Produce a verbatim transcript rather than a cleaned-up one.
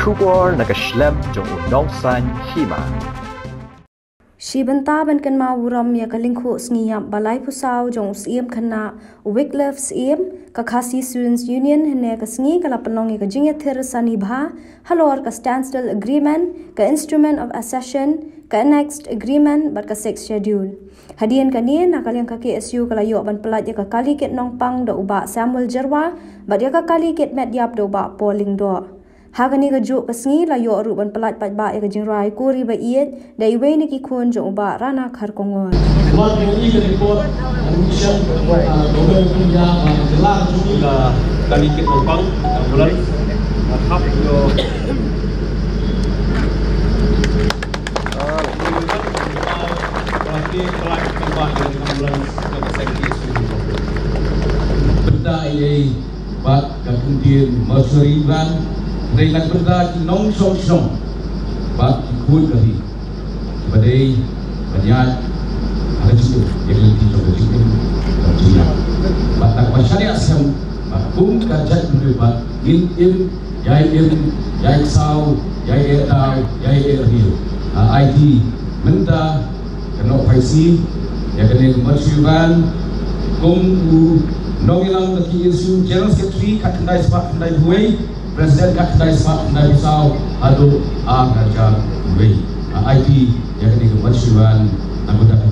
Khubor na ka shlem jong u nongsan hima. Shi bynta ban kynmaw burom ïa ka lyngkhuh sngi ïap ba laiphew saw jong u Syiem Khynnah u Wycliffe Syiem, ka Khasi Students Union hynne ka sngi ka la pynlong ïa ka jingïathir sani bha halor ka Standstill Agreement, ka Instrument of Accession, ka Annexed Agreement bad ka Sixth Schedule. Hadien kane, na ka liang ka K S U ka la ïoh ban pyllait ïa ka kali kit nongpang da u Bah Samuel Jyrwa bad ïa ka kali kit met ïap da u Bah Paul Lyngdoh. Ha kane ka juh ka sngi la ïoh ruh ban pyllait paidbah ïa ka jingrwai Ko Ri Baieit da iwei na ki khun jong u Bah Rana Kharkongor. Wat ïa i ka report, ah, mission, ah, Governor of India, ah, jylla ka jong i. Ka kali kit nongpang, ambulance, ah, hap ïoh. Bynta ïa i bad ka kyntien mortuary van, hynrei na ka bynta ki nongshong shnong bad ki khun ka ri kiba dei ban ïaid ha ka jingim ïa ka lynti jong ka jingim ka jingim. Bad na kaba shaniah skhem ba kum ka jaitbynriew bad ngin im, ïai im, ïai ksaw, ïai eh daw, ïai eh riew. Ha aiti mynta ka Nongphaisi ïa kane ka mortuary van kum u nongïalam ka K S U, General Secretary khatkhyndai spah khyndaiphew wei, President khatkhyndai spah khyndaiphew saw haduh ar hajar wei. Ha aiti ïa kane ka mortuary van na ka bynta ka